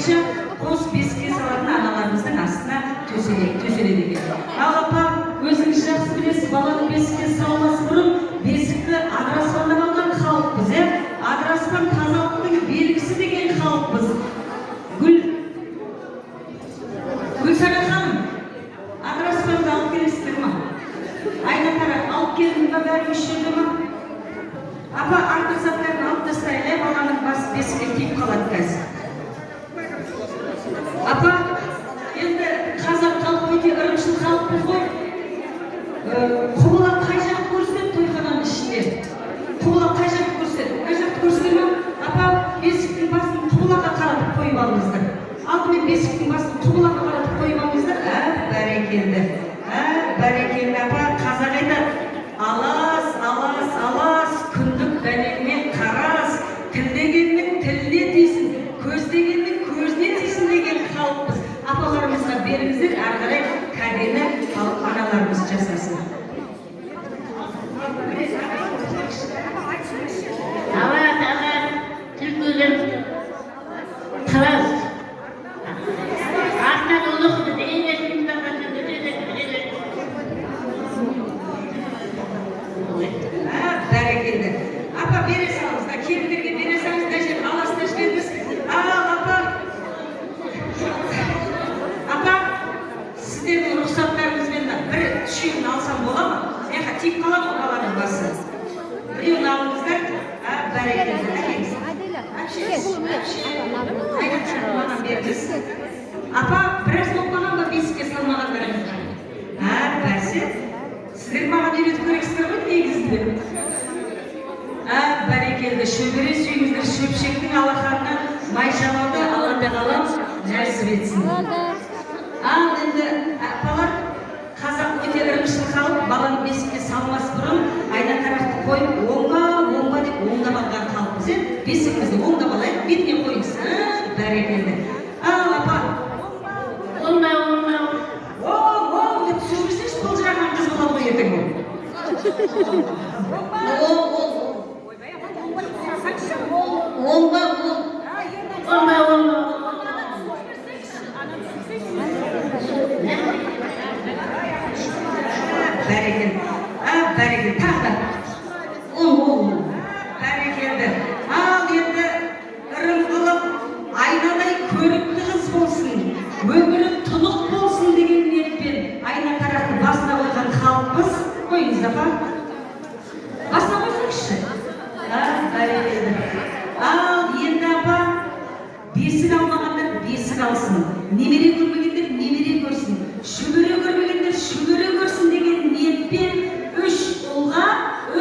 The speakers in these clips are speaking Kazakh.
бойынша қос бесікке салатын аналарымыздың астына төселеді екен. Ал апа, өзіңіз жақсы білесіз, баланы бесікке салмас бұрын бесікті адыраспаннан алған халықпыз, иә? Адыраспан тазалықтың белгісі деген халықпыз. Гүлсара ханым, адыраспанды алып келесіздер ма? Айна тарақ алып келдің ба, бәрі осы жерде ма? Апа, артық заттарын алып тастайық, иә, баланың басы бесікке тиіп қалады қазір. Апа, енді қазақ халқы өте ырымшыл халықпыз ғой. Құбыла қай жақты көрсетеді тойхананың ішінде? Құбыла қай жақты көрсетеді? Қай жақты көрсетеді ма? Апа, бесіктің басын құбылаға қаратып қойып алыңыздар. Алдымен бесіктің басын құбылаға қаратып қойып алыңыздар. Ә, бәрекелді. Ә, бәрекелді, апа, қазақ айтады. Алас, алас, алас, күндік дәнеңне қарас, тілдегеннің тіліне тисін, көздегеннің көзіне тисін деген халықпыз. Апаларымызға беріңіздер, әрі қарай кәдені аналарымыз жасасын. Алас, алас, тіл көзім талас. Артынан ұлық деген. Ә, бәрекелді. Апа, бере салыңыз да, келіндерге бере салыңыз, мына жерін аласына жіберіңіз. Ал, апа, апа, сіздердің рұқсаттарыңызбен бір үшеуін алсам бола ма? Мына тиіп қалады ғой баланың басы. Біреуін алыңыздар. Ә, бәрекелді. Әкеліңіз. Әпше, әпше. Маған беріңіз. Апа, біраз болып қалған ба бесікке салмағандарыңызға? Ә, бәсе. Сіздер маған үйрету керексіздер ғой негізінде. Ә, бәрекелді, шөбере сүйіңіздер, шөпшектің алақанына май жалауды Алла тағалам нәсіп етсін. Ал енді, апалар, қазақ өте ырымшыл халық, баланы бесікке салмас бұрын айна тарақты қойып, оңба, оңба деп оңдап алған халықпыз, иә? Бесігімізді оңдап алайық, бетіне қойыңыз. Ә, бәрекелді. Ал, апа, Оңба, оңба, оң, оң деп түсіріп жіберсеңші, былжыраған қыз болады ғой ертең ол. Оң, оң. Оңба, оң. Оңба, оңба. Бәрекелді. Ә, бәрекелді. Тағы да. Оң, оң. Бәрекелді. Ал енді ырым қылып, айнадай көрікті қыз болсын, өмірі тұнық болсын деген ниетпен айна тарақты басына қойған халықпыз. Қойыңыз, апа. Басына қойсаңызшы. Ә, бәрекелді. Ал енді, апа, бесік алмағандар бесік алсын, немере көрмегендер немере көрсін, шөбере көрмегендер шөбере көрсін деген ниетпен үш ұлға,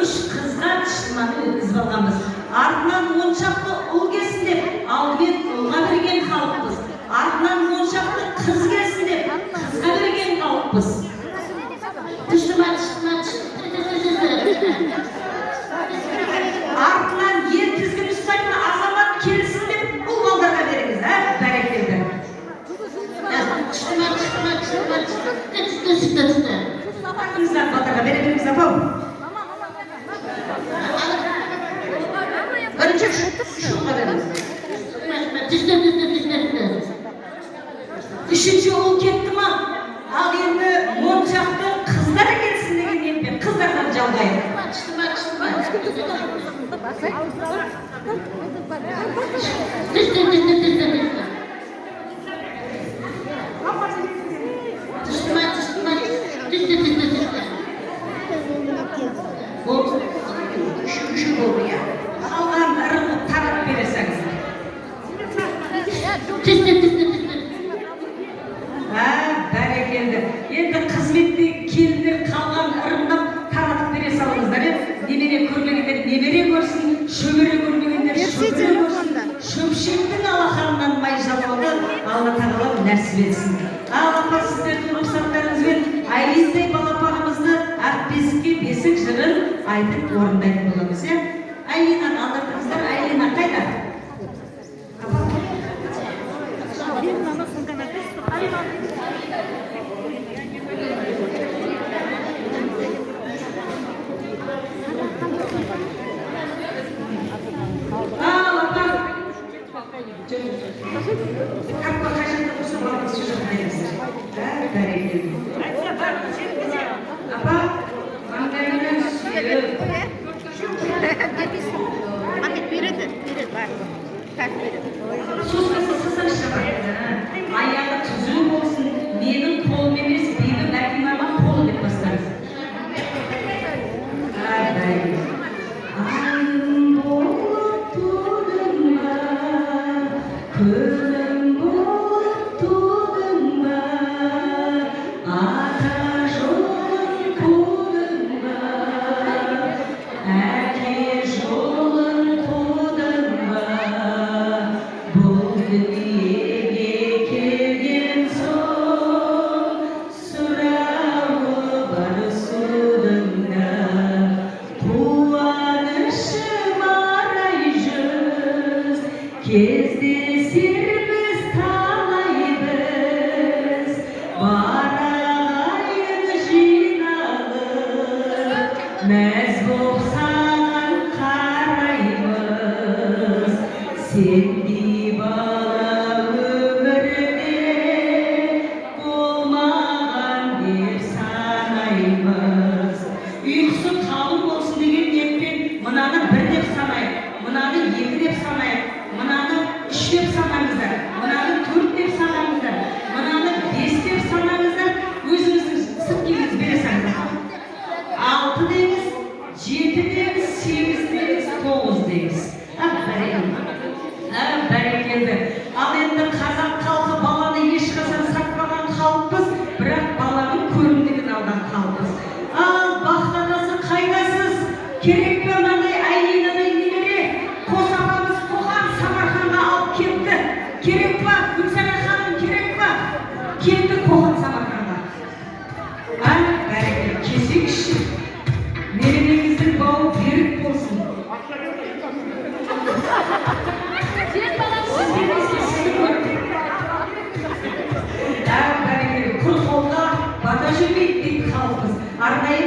үш қызға тышырманы өткізіп алғанбыз. Артынан 10 шақты ұл келсін деп алдымен ұлға берген халықпыз. Артынан 10 шақты қыз келсін деп қызға берген халықпыз. Тышыма, тышыма, Артынан ер тізгін ұстайтын азамат келсін деп ұл балдарға беріңіз, ә, бәрекелді. Тышыма, тышыма, тышыма, түсті, түсті, түсті. Артыңыздан балдарға бере беріңіз, апау. Бірінші үш ұлға беріңіз. Түсті, түсті, түсті, түсті. Үшінші ұл кетті ма? Ал енді 10 шақты қыздар келсін деген ниетпен қыздардан жалғайық. Тышыма, тышыма. Түсті, түсті, түсті, түсті. Тышыма, тышыма, түсті, түсті, түсті. Болды. Үші болды, иә? Қалған ырым қылып таратып бере салыңыз. Түсті, түсті, түсті. Ә, бәрекелді. Енді қызметтегі келіндер қалған ырымдап таратып бере салыңыздар, иә? Немере көрмегендер немере көрсін, шөбере көрмегендер шөбере көрсін. Шөпшектің алақанынан май жалауды Алла тағалам нәсіп етсін. Ал, апа, сіздердің рұқсаттарыңызбен Айлиндай балапанымызды ақ бесікке бесік жырын айтып орындайтын боламыз, иә? Айлинаны алдыртыңыздар. Айлина қайда? Апа. Ал, апа, Жоқ, жоқ, жоқ. Картпа қай жақта болса, балаңыз сол жақта беріңіздер. Бәрекелді. Апа, маңдайынан сүйіп. Ахмет береді, береді, бар. Қазір береді. Соскасы салсаңызшы, апа. Аяғы түзу болсын, менің қолым емес, Бибі Бәкиманың қолы деп бастаңыз. Бәрекелді. Айым болып тудың ба, күнім болып тудың ба, ата жолын қудың ба, әке жолын қудың ба? Бұл дүниеге келген соң сұрауы бар судың да. Қуанышым арай жүз, кездесерміз талай біз, бар ағайын жиналып, мәз боп саған қараймыз. Сендей бала өмірде болмаған деп санаймыз. Ұйқысы қалың болсын деген ниетпен мынаны бір деп санайық, мынаны екі деп санайық, мынаны үш деп санаңыздар, мынаны төрт деп санаңыздар, мынаны бес деп санаңыздар. Өзіңіздің сырт киіміңізді бере салыңыздар. Алты деңіз, жеті деңіз, сегіз деңіз, тоғыз деңіз. А, бәрекелді, а, бәрекелді. Ал енді қазақ халқы баланы ешқашан сатпаған халықпыз, бірақ баланың көрімдігін алған халықпыз. Ал бақыт анасы, қайдасыз? Керек пе мынандай Айлинадай немере? Қос апамыз Қоқан, Самарқанға алып кетті. Керек па, Гүлсара ханым, керек па? Кетті Қоқан, Самарқанға. А, бәрекелді, келсеңізші. Немереңіздің бауы берік болсын. Сізге сізді көріп. Ә, бәрекелді, құр қолға бата жүрмейді дейді халқымыз. Арнайы